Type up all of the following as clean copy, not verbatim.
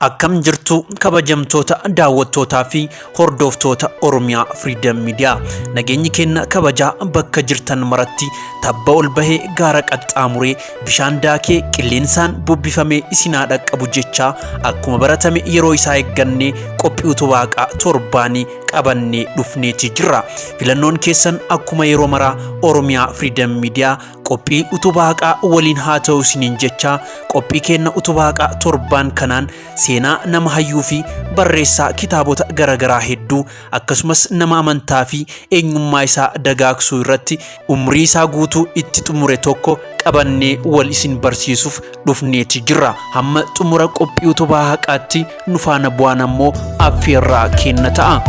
Akkam jirtu kabajamtoota daawwattootaa fi hordoftoota Oromiyaa Freedom Media. Nageenyi keenna kabajaa bakka jirtan maratti tabba ol bahee gaara qaxxaamuree bishaan daakee qilleensaan bubbifamee isin haa dhaqqabu jechaa akkuma baratame yeroo isaa eeggannee qophii utubaa haqaa torbaanii qabannee dhufneeti jirra. Filannoon keessan akkuma yeroo maraa Oromiyaa Freedom Media qophii utubaa haqaa waliin haa ta'u isiniin jechaa qophii keenna utubaa haqaa torbaan kanaan seenaa nama hayyuu fi barreessaa kitaabota garaagaraa hedduu akkasumas nama amantaa fi eenyummaa isaa dagaagsuu irratti umrii isaa guutuu itti xumure tokko qabannee wal isin barsiisuuf dhufneeti jirra. Hamma xumura qophii utubaa haqaatti nu faana bu'aan ammoo affeerraa keenna ta'a.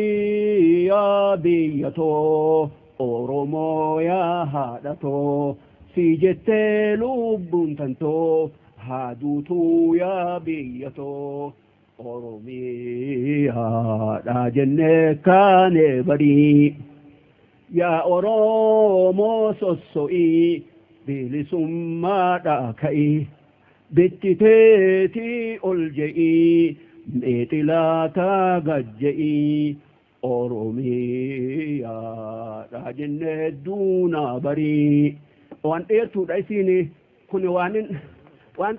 Oromiyaa biyya too, Oromoo yaa haadha too, si jettee lubbuun tantoo, haa duutuu yaa biyya too. Oromiyaadha jennee kaane barii. Yaa Oromoo sosso'ii, bilisummaadha ka'ii. Bitti teetii ol je'ii, meexilaataa gad je'ii. Oromiyaadha jennee duunaa barii. Waan dheertuudha isiin kun waan waan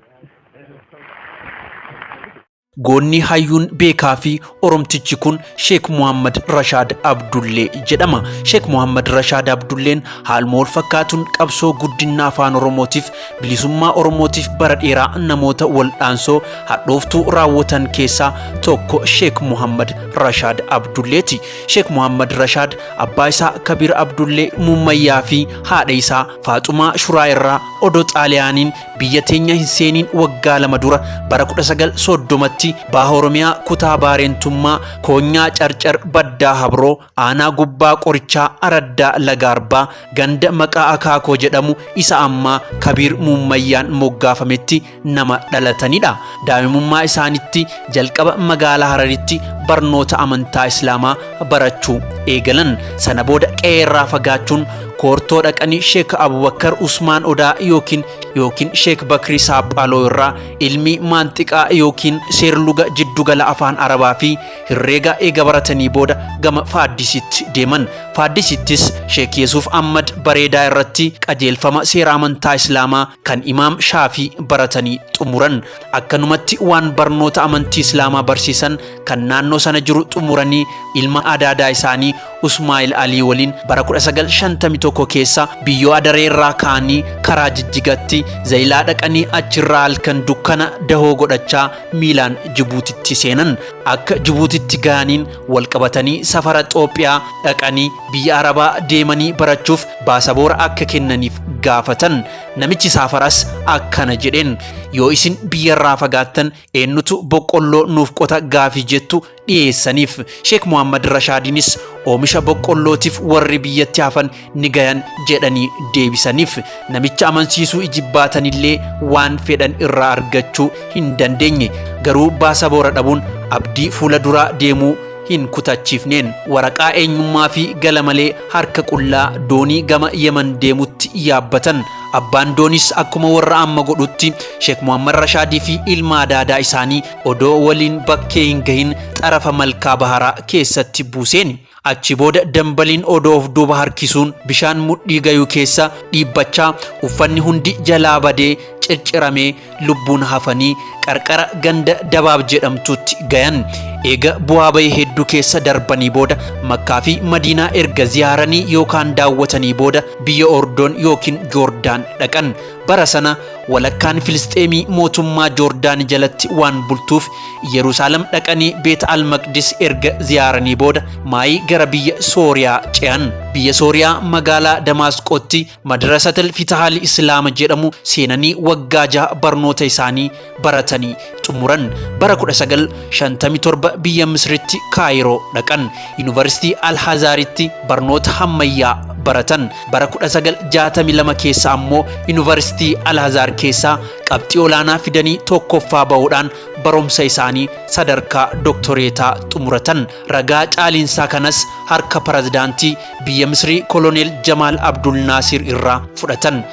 Goonni hayyuun beekaa fi Oromtichi kun Sheek Muhammad Rashaad Abdullee jedhama. Sheek Muhammad Rashaad Abdulleen haaluma wal fakkaatuun qabsoo guddinna afaan Oromootiif bilisummaa Oromootiif bara dheeraa namoota waldhaansoo hadhooftuu raawwatan keessaa tokko Sheek Muhammad Rashaad Abdulleeti. Sheek Muhammad Rashaad abbaa isaa Kabiir Abdullee Muummayyaa fi haadha isaa Faaxumaa Shuraa irraa odoo Xaaliyaaniin biyya teenya hin seeniin waggaa lama dura bara 1930tti Baha Oromiyaa kutaa Baareentummaa Koonyaa Carcar Baddaa Habroo aanaa Gubbaa Qorichaa Araddaa Lagaarbaa ganda maqaa Akaakoo jedhamu isa ammaa Kabiir Muummayyaan moggaafametti nama dhalatanidha. Daa'imummaa isaanitti jalqaba magaalaa Hararitti barnoota amantaa Islaamaa barachuu eegalan. Sana booda qe'eerraa fagaachuun koortoo dhaqanii Sheek Abubakar Usmaan Odaa yookiin yookiin Sheek Bakrii Saaphaaloo irraa ilmi maanxiqaa yookiin seerluga jiddugala afaan Arabaa fi herreega eega baratanii booda gama Faaddisitti deeman. Faaddisittis Sheek Yesuuf Ahmad Bareedaa irratti qajeelfama seera amantaa Islaamaa kan Imaam Shaafii baratanii xumuran. Akkanumatti waan barnoota amantii Islaamaa barsiisan kan naannoo sana jiru xumuranii ilma adaadaa isaanii Usmaa'il Alii waliin bara 1951 keessa biyyoo Adaree irraa ka'anii karaa Jijjigatti Zayilaa dhaqanii achirraa halkan dukkana dahoo godhachaa miilaan Jibuutitti seenan. Akka Jibuutitti gahaniin wal qabatanii safara Xoophiyaa dhaqanii biyya Arabaa deemanii barachuuf baasaboora akka kennaniif gaafatan. Namichi saafaras akkana jedheen, yoo isin biyyarraa fagaattan eenyutu boqqolloo nuuf qota gaafii jettu dhiyeessaniif. Sheek Muhammad Rashaadiinis oomisha boqqollootiif warri biyyatti hafan ni gayan jedhanii deebisaniif. Namicha amansiisuu ijibbaatanillee waan fedhan irraa argachuu hin dandeenye. Garuu baasaboora dhabuun abdii fuula duraa deemuu hin kutachiifneen. Waraqaa eenyummaa fi gala malee harka qullaa doonii gama Yemen deemutti yaabbatan. Abbaan doonis akkuma warra amma godhutti Sheek Muhammad Rashaadii fi ilma adaadaa isaanii odoo waliin bakkee hin gahin xarafa malkaa baharaa keessatti buuseen. Achi booda dambaliin odoo of duuba harkisuun bishaan mudhii gayuu keessa dhiibbachaa uffanni hundi jalaa badee circiramee lubbuun hafanii qarqara ganda Dabaab jedhamtutti gayan. Eega bu'aa bahii hedduu keessa darbanii booda Makkaa fi Madiinaa erga ziyaaranii yookaan daawwatanii booda biyya Ordoon yookiin Joordaan dhaqan. Bara sana Walakkaan Filisxeemii mootummaa Joordaan jalatti waan bultuuf Yerusaalem dhaqanii Beet al-Maqdis erga ziyaaranii booda maayii gara biyya Sooriyaa ce'an. Biyya Sooriyaa magaalaa Damaasqootti Madrasatul Fitahaal Islaama jedhamu seenanii waggaa 6 barnoota isaanii baratanii xumuran. Bara 1957 biyya Misritti Kaayiroo dhaqan. Yuunivarsiitii Al-Hazaaritti barnoota hammayyaa baratan. Bara 1962 keessa ammoo Yuunivarsiitii Al-Hazaar keessaa qabxii olaanaa fidanii tokkoffaa bahuudhaan barumsa isaanii sadarkaa doktoreetaa xumuratan. Ragaa caaliinsaa kanas harka pirezidaantii biyya Misrii Koloneel Jamaal Abdul Naasir irraa fudhatan.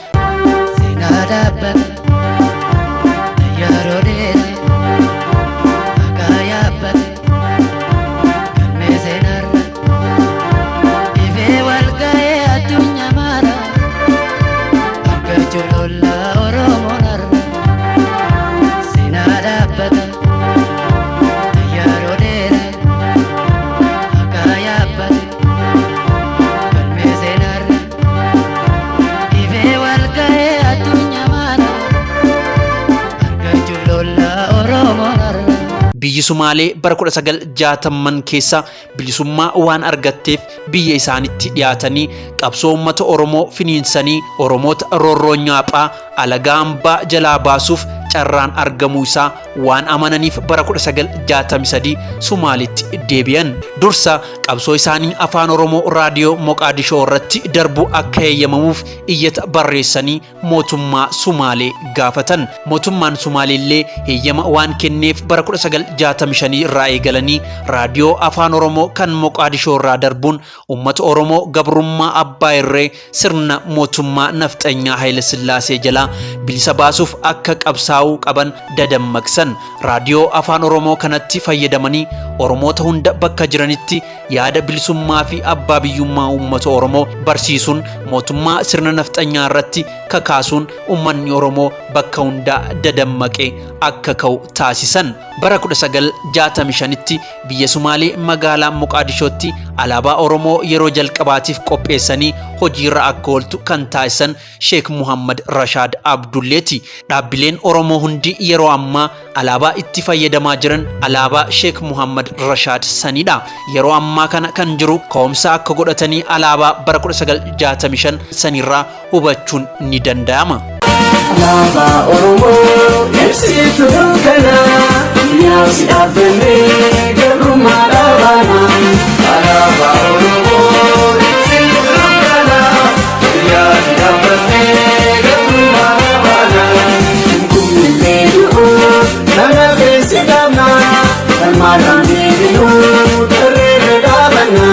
Seenaa dhaabbata yeroo dheeraa maqaa yaabbate galmee seenaarra ifee wal ga'ee addunyaa maara argachuu lollaa Oromoon har'a. Seenaa dhaabbata yeroo dheeraa maqaa yaabbate galmee seenaarra ifee wal ga'ee addunyaa maara argachuu lollaa Oromoon har'a. Biyyi Sumaalee bara 1960 keessa bilisummaa waan argatteef biyya isaanitti dhiyaatanii qabsoo uummata Oromoo finiinsanii Oromoota roorroo nyaaphaa alagaa hambaa jalaa baasuuf carraan argamuu isaa waan amananiif bara 1963 Sumaalitti deebi'an. Dursa qabsoo isaanii afaan Oromoo raadiyoo Moqaadishoo irratti darbu akka heeyyamamuuf iyyata barreessanii mootummaa Sumaalee gaafatan. Mootummaan Sumaalee illee heeyyama waan kenneef bara 1965 irraa eegalanii raadiyoo afaan Oromoo kan Moqaadishoo irraa darbuun uummata Oromoo gabrummaa abbaa irree sirna mootummaa nafxanyaa Haayile Sillaasee jalaa bilisa baasuuf akka qabsaa'uu qaban dadammaqsan. Raadiyoo afaan Oromoo kanatti fayyadamanii Oromoota hunda bakka jiranitti yaada bilisummaa fi abbaa biyyummaa uummata Oromoo barsiisuun mootummaa sirna nafxanyaa irratti kakaasuun uummanni Oromoo bakka hundaa dadammaqee akka ka'u taasisan. Bara 1965tti biyya Sumaalee magaalaa Moqaadishootti alaabaa Oromoo yeroo jalqabaatiif qopheessanii hojiirra akka ooltu kan taasisan Sheek Muhammad Rashaad Abdulleeti. Dhaabbileen Oromoo hundi yeroo ammaa alaabaa itti fayyadamaa jiran alaabaa Sheek Muhammad Rashaad sanidha. Yeroo ammaa kana kan jiru ka'umsa akka godhatanii alaabaa bara 1965 sanirraa hubachuun ni danda'ama. Alaabaa Oromoo ibsituu dukkanaa, biyyaa si dhaabbannee gabrummaa dhaabaana. Alaabaa Oromoo ibsituu dukkanaa, biyyaa si dhaabbannee gabrummaa dhaabaana. Kumillee du'uu nama feesi dhaabna, falmaadhaan deebinuu tarreerra dhaabanna.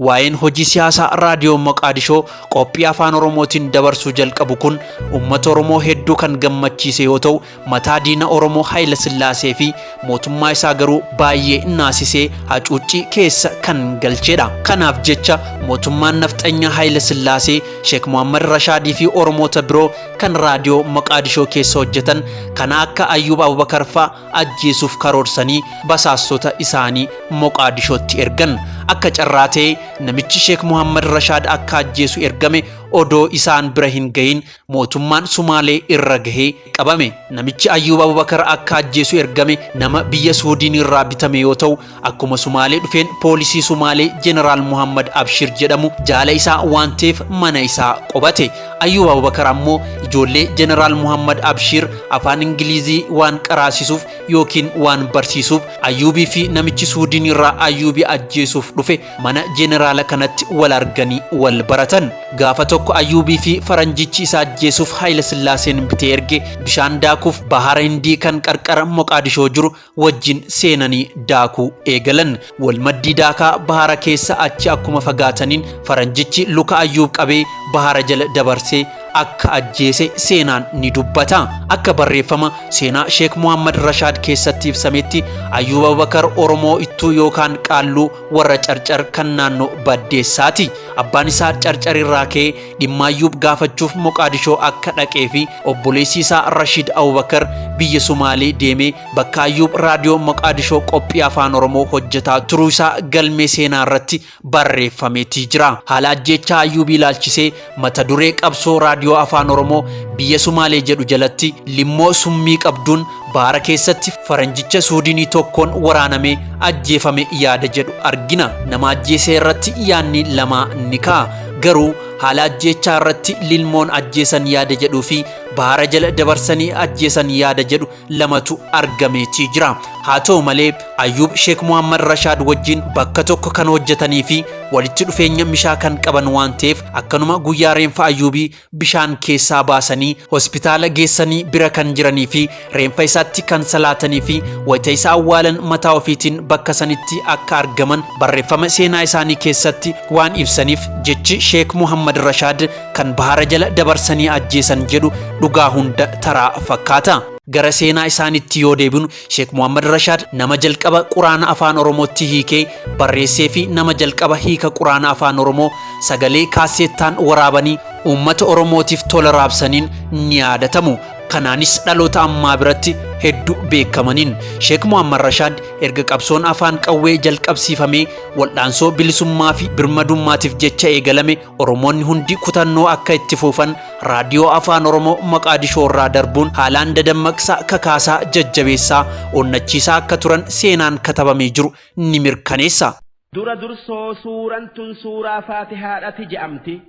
Waa'een hojii siyaasaa raadiyoo Moqaadishoo qophii afaan Oromootiin dabarsuu jalqabu kun uummata Oromoo hedduu kan gammachiise yoo ta'u, mataa diina Oromoo Haayile Sillaasee fi mootummaa isaa garuu baay'ee naasisee hacuuccii keessa kan galchedha. Kanaaf jecha mootummaan nafxanyaa Haayile Sillaasee Sheek Muhammad Rashaadii fi Oromoota biroo kan raadiyoo Moqaadishoo keessa hojjetan kana akka Ayyuub Abubakar fa'a ajjeesuuf karoorsanii basaastota isaanii Moqaadishootti ergan. Akka carraa ta'ee namichi Sheek Muhammad Rashaad akka ajjeesu ergame odoo isaan bira hin gahin mootummaan Sumaalee irra gahee qabame. Namichi Ayyuub Abubakar akka ajjeesu ergame nama biyya Suudiin irraa bitame yoo ta'u, akkuma Sumaalee dhufeen poolisii Sumaalee Jeneraal Muhammad Abshir jedhamu jaala isaa waan ta'eef mana isaa qobate. Ayyuub Abubakar ammoo ijoollee Jeneraal Muhammad Abshir afaan Ingilizii waan qaraasisuuf yookiin waan barsiisuuf Ayyuubii fi namichi Suudiin irraa Ayyuubii ajjeesuuf dhufe mana jeneraala kanatti wal arganii wal baratan. Gaafa tokko Ayyuubii fi faranjichi isa ajjeesuuf Haayile Sillaaseen bitee erge bishaan daakuuf bahara Hindii kan qarqara Moqaadishoo jiru wajjin seenanii daakuu eegalan. Walmaddii daakaa bahara keessa achi akkuma fagaataniin faranjichi luka Ayyuub qabee bahara jala dabarsee akka ajjeese seenaan ni dubbata. Akka barreeffama seenaa Sheek Muhammad Rashaad keessatti ibsametti Ayyuub Abubakar Oromoo ittuu yookaan qaalluu warra carcar kan naannoo Baddeessaati. Abbaan isaa Carcar irraa ka'ee dhimma Ayyuub gaafachuuf Moqaadishoo akka dhaqee fi obboleessi isaa Rashiid Abubakar biyya Sumaalee deemee bakka Ayyuub raadiyoo Moqaadishoo qophii Afaan Oromoo hojjetaa turuu isaa galmee seenaa irratti barreeffameetii jira. Haala ajjeechaa Ayyuubii ilaalchisee mata duree qabsoo raadiyoo Afaan Oromoo biyya Sumaalee jedhu jalatti limmoo summii qabduun baara keessatti faranjicha Suudinii tokkoon waraanamee ajjeefame yaada jedhu argina. Nama ajjeesee irratti yaadni lamaa ni ka'a. Garuu haala ajjeechaa irratti lilmoon ajjeesan yaada jedhuu fi baara jala dabarsanii ajjeesan yaada jedhu lamatu argameetii jira. Haa ta'u malee Ayyuub Sheek Muhammad Rashaad wajjin bakka tokko kan hojjetanii fi walitti dhufeenya mishaa kan qaban waan ta'eef akkanuma guyyaa reenfa Ayyuubii bishaan keessaa baasanii hospitaala geessanii bira kan jiranii fi reenfa isaatti kan salaatanii fi wayita isa awwaalan mataa ofiitiin bakka sanitti akka argaman barreeffama seenaa isaanii keessatti waan ibsaniif jechi Sheek Muhammad Rashaad kan bahara jala dabarsanii ajjeesan jedhu dhugaa hunda taraa fakkaata. Gara seenaa isaaniitti yoo deebinu, Sheek Muhammad Rashaad nama jalqaba Quraana Afaan Oromootti hiikee barreessee fi nama jalqaba hiika Quraana Afaan Oromoo sagalee kaasseettaan waraabanii uummata Oromootiif tola raabsaniin ni yaadatamu. Kanaanis dhaloota ammaa biratti heddu beekamaniin. Sheek Muhammad Rashaad erga qabsoon afaan qawwee jalqabsiifamee wal'aansoo bilisummaa fi birmadummaatiif jecha eegalame Oromoonni hundi kutannoo akka itti fuufan raadiyoo Afaan Oromoo Maqaadishoo irraa darbuun haalaan dadammaqsaa, kakaasaa, jajjabeessaa, onnachiisaa akka turan seenaan katabamee jiru ni mirkaneessa. Dura dursoo suuran tun suuraa faatihaadhati je'amti.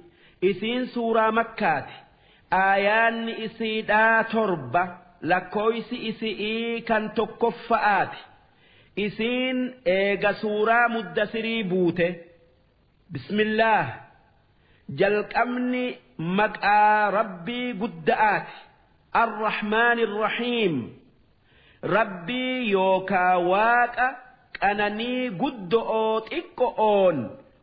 Isiin suuraa makkaati. Aayaanni isiidhaa 7, lakkooysi isi'ii kan tokkoffa'aati. Isiin eega suuraa muddasirii buute. Bismillaah jalqabni maqaa Rabbii gudda'aati. Arrahmaanirrahiim Rabbii yookaa Waaqa qananii guddo'oo xiqqo'oon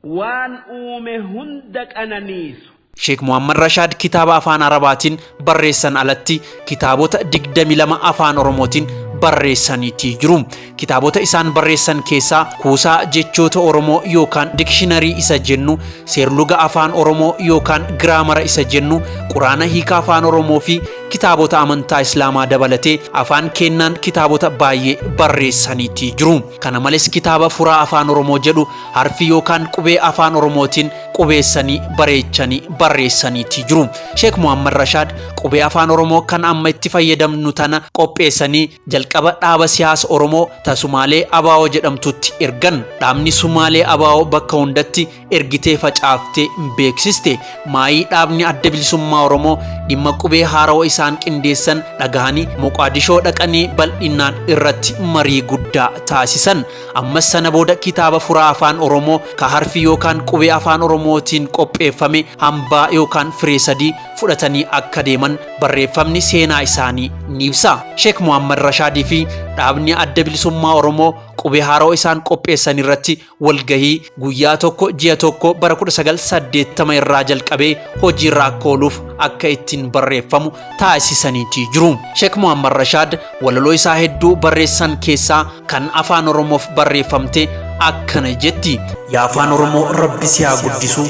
waan uume hunda qananiisu. Sheek Muhammad Rashaad kitaaba Afaan Arabaatiin barreessan alatti kitaabota 22 Afaan Oromootiin barreessaniitii jiru. Kitaabota isaan barreessan keessaa kuusaa jechoota Oromoo yookaan dikshiinarii isa jennu, seerluga Afaan Oromoo yookaan giraamara isa jennu, Quraana hiika Afaan Oromoo fi kitaabota amantaa Islaamaa dabalatee afaan keennaan kitaabota baay'ee barreessaniitii jiru. Kana malees kitaaba Furaa Afaan Oromoo jedhu harfii yookaan qubee Afaan Oromootiin qubeessanii bareechanii barreessaniitii jiru. Sheek Muhammad Rashaad qubee Afaan Oromoo kan amma itti fayyadamnu tana qopheessanii jalqaba dhaaba siyaasa Oromoo ta Sumaalee Abaa'oo jedhamtutti ergan. Dhaabni Sumaalee Abaa'oo bakka hundatti ergitee facaaftee beeksiste. Maayii dhaabni Adda Bilisummaa Oromoo dhimma qubee haarawa isaan qindeessan dhagahanii Moqaadishoo dhaqanii bal'innaan irratti marii guddaa taasisan. Ammas sana booda kitaaba Furaa Afaan Oromoo ka harfi yookaan qubee Afaan Oromootiin qopheeffame hambaa yookaan firee sadii fudhatanii akka deeman barreeffamni seenaa isaanii ni ibsa. Sheek Muhammad Rashaadii fi dhaabni Adda Bilisummaa Oromoo qubee haarawa isaan qopheessan irratti walgahii guyyaa 1 ji'a 1 bara 1980 irraa jalqabee hojiirra akka ooluuf akka ittiin barreeffamu taasisaniitii jiru. Sheek Muhammad Rashaad walaloo isaa hedduu barreessan keessaa kan Afaan Oromoof barreeffamte akkana jetti. Yaa Afaan Oromoo Rabbi si haa guddisu,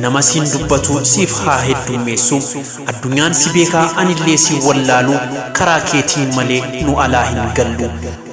nama siin dubbatu siif haa heddummeessu. Addunyaan si beekaa anillee si wallaalu, karaa keetiin malee nu alaa hin gallu.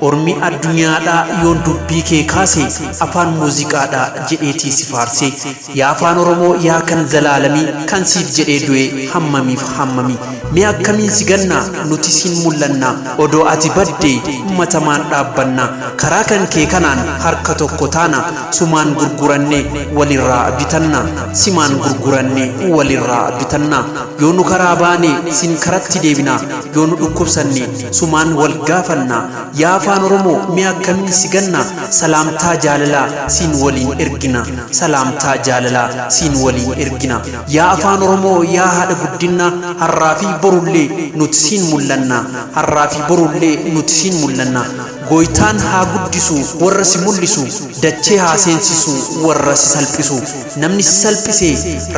Ormi addunyaadhaa yoon dubbii kee kaase afaan muuziqaadhaa jedheetii si faarse. Yaa Afaan Oromoo yaa kan zalaalamii kan siif jedhee du'e hammamiif hammami. Mee akkamiin si ganna nuti siin mul'anna odoo ati badde matamaan dhaabbanna. Karaa kan kee kanaan harka tokko taana sumaan gurguranne walirraa bitanna. Simaan gurguranne walirraa bitanna. Yoo nu karaa baane sin karatti deebina yoo nu dhukkubsanne sumaan wal gaafanna. Yaa Afaan Oromoo mee akkamiin si ganna salaamtaa jaalalaa siin waliin ergina salaamtaa jaalalaa siin waliin ergina. Yaa Afaan Oromoo yaa haadha guddinna har'aa fi borullee nuti siin mul'anna har'aa fi borullee nuti siin mul'anna. Gooytaan haa guddisu warra si mul'isu dachee haa seensisu warra si salphisu. Namni si salphise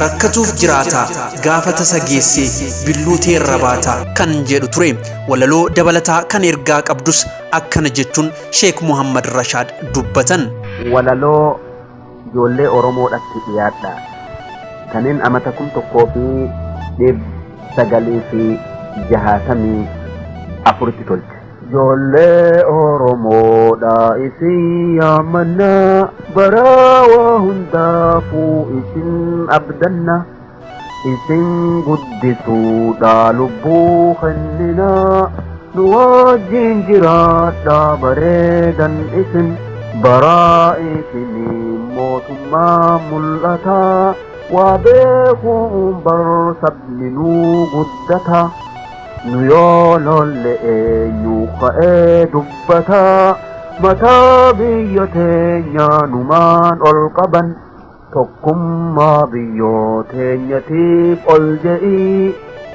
rakkatuuf jiraata gaafa tasa geesse billuu teerra baata. Kan jedhu ture. Walaloo dabalataa kan ergaa qabdus akkana jechuun Sheek Muhammad Rashaad dubbatan. Walaloo ijoollee Oromoodhatti dhiyaadhaa. Kanin amata 1964tti tolche. Ijoollee Oromoodha isin yaamannaa, baraa hundaafuu isin abdanna, isin guddisuudha lubbuu kenninaa, nu wajjin jiraadha bareedan isin baraa isinii mootummaa mul'ataa, waa beekuun bar sabni nuu guddata. Nu yoo lolle eenyu ka'ee dubbataa? Mataa biyya teenyaa numaan ol qaban, tokkummaa biyyoo teenyatiif ol je'ii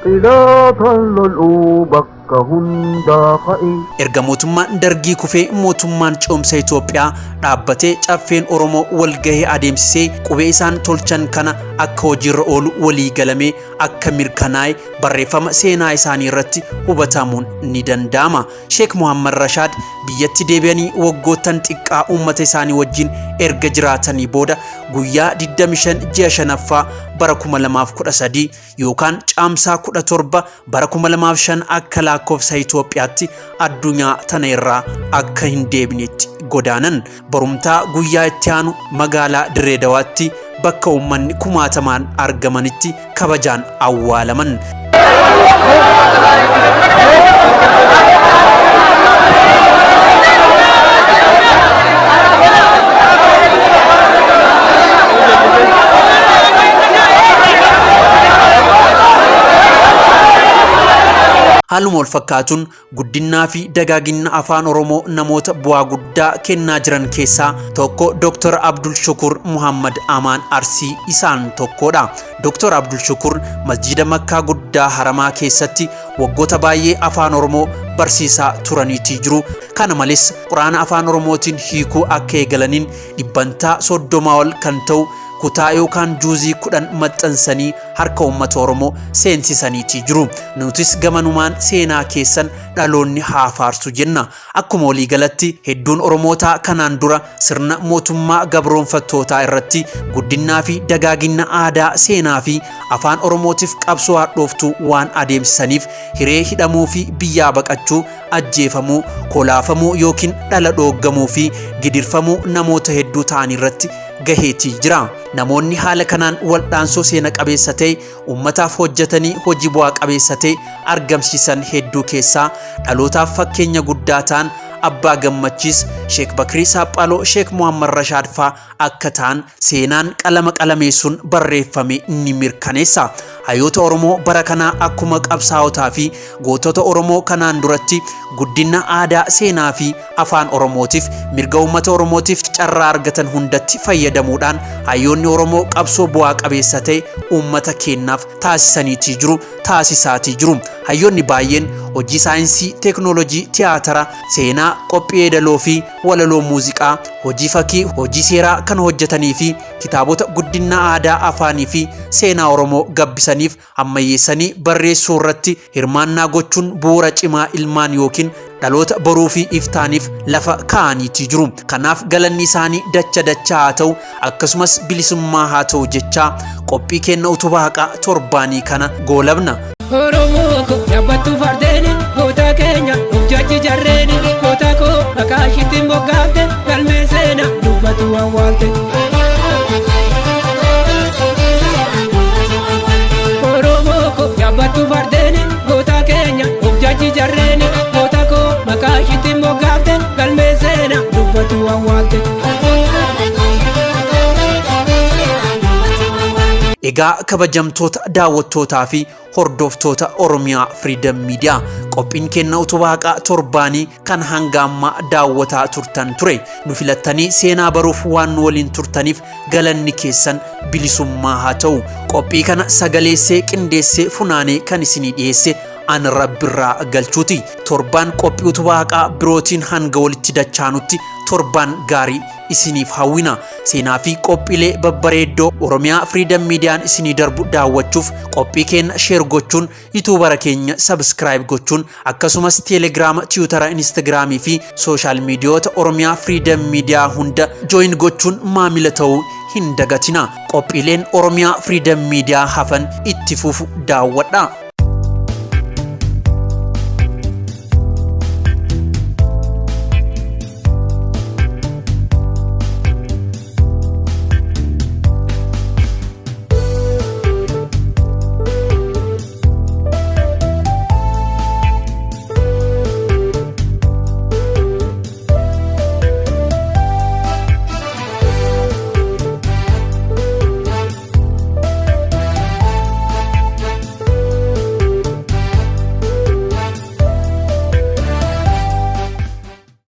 xilaatan lol'uu bakka hundaa ka'i. Erga mootummaan Dargii kufee mootummaan ce'umsa Itoophiyaa dhaabbatee caffeen Oromoo walgahee adeemsisee qubee isaan tolchan kana akka hojiirra oolu walii galamee akka mirkanaa'e barreeffama seenaa isaanii irratti hubatamuun ni danda'ama. Sheek Muhammad Rashaad biyyatti deebi'anii waggoottan xiqqaa uummata isaanii wajjin erga jiraatanii booda guyyaa 25 ji'a shanaffaa bara 2013 yookaan caamsaa 17 bara 2005 akka lakkoofsa Itoophiyaatti addunyaa tana irraa akka hin deebinetti godaanan. Barumtaa guyyaa itti aanu magaalaa Dirree Dawaatti bakka uummanni kumaatamaan argamanitti kabajaan awwaalaman. Haaluma wal fakkaatuun guddinaa fi dagaagina afaan Oromoo namoota bu'aa guddaa kennaa jiran keessaa tokko Dr. Abdul Shukur Muhammad Amaan Arsii isaan tokkodha. Dr. Abdul Shukur masjida Makkaa guddaa Haramaa keessatti waggoota baay'ee afaan Oromoo barsiisaa turaniitii jiru. Kana malees quraana afaan Oromootiin hiikuu akka eegalaniin dhibbantaa 30 ol kan ta'u kutaa yookaan juuzii 10 maxxansanii harka uummata Oromoo seensisaniitii jiru. Nutis gamanumaan seenaa keessan dhaloonni haa faarsu jenna. Akkuma waliigalatti hedduun Oromootaa kanaan dura sirna mootummaa gabroonfattootaa irratti guddinaa fi dagaagina aadaa, seenaa fi afaan Oromootiif qabsoo hadhooftuu waan adeemsisaniif hiree hidhamuu fi biyyaa baqachuu, ajjeefamuu, kolaafamuu yookiin dhala dhooggamuu fi gidirfamuu namoota hedduu ta'an irratti gaheetii jira. Namoonni haala kanaan waldhaansoo seena qabeessa ta'e uummataaf hojjetanii hojii bu'aa qabeessa ta'e argamsiisan hedduu keessaa dhalootaaf fakkeenya guddaa ta'an Abbaa Gammachiis, Sheek Bakrii Saaphaloo, Sheek Muhammad Rashaad faa akka ta'an seenaan qalama qalameessuun barreeffame ni mirkaneessa. Hayyoota Oromoo bara kanaa akkuma qabsaa'otaa fi gootota Oromoo kanaan duratti guddina aadaa, seenaa fi afaan Oromootiif mirga uummata Oromootiif carraa argatan hundatti fayyadamuudhaan hayyoonni Oromoo qabsoo bu'aa qabeessa ta'e uummata keenyaaf taasisaniitii jiru, taasisaatii jiru. Hayyoonni baay'een hojii saayinsii, teeknooloojii, tiyaatara, seenaa, qophii yeedaloo fi walaloo muuziqaa, hojii fakkii, hojii seeraa kan hojjetanii fi kitaabota guddina aadaa, afaanii fi seenaa Oromoo gabbisaniif ammayyeessanii barreessuu irratti hirmaannaa gochuun bu'uura cimaa ilmaan yookiin dhaloota boruu fi iftaaniif lafa kaa'aniitii jiru. Kanaaf galanni isaanii dacha dachaa haa ta'u, akkasumas bilisummaa haa ta'u jechaa qophii kenna utubaa haqaa torbaanii kana goolabna. Oromoo ko yaabbattu fardeeni, goota keenya nuuf jaji jarreeni, goota koo maqaa ishiitti moggaafte, galmee seenaa dubbatu awwaalte. Oromoo ko yaabbattu fardeeni, goota keenya nuuf jaji jarreeni, goota koo maqaa ishiitti moggaafte, galmee seenaa dubbatu awwaalte. Egaa kabajamtoota daawwattootaa fi hordoftoota Oromiyaa Freedom Media, qophiin kenna utubaa haqaa torbaanii kan hanga ammaa daawwataa turtan ture. Nu filattanii seenaa baruuf waan nu waliin turtaniif galanni keessan bilisummaa haa ta'u. Qophii kana sagaleessee qindeessee funaanee kan isinii dhiyeesse an rabbirraa galchuuti. Torbaan qophii utubaa haqaa birootiin hanga walitti dachaanutti torbaan gaarii isiniif hawwina. Seenaa fi qophiilee babbareeddoo Oromiyaa Freedom Miidiyaan isinii darbu daawwachuuf qophii keenya share gochuun, yuutuubara keenya subscribe gochuun, akkasumas Teelegiraama, Tiwutara, Instagiraamii fi social miidiyoota Oromiyaa Freedom Miidiyaa hunda join gochuun maamila ta'uu hin dagatina. Qophiileen Oromiyaa Freedom Miidiyaa hafan itti fufu daawwadha.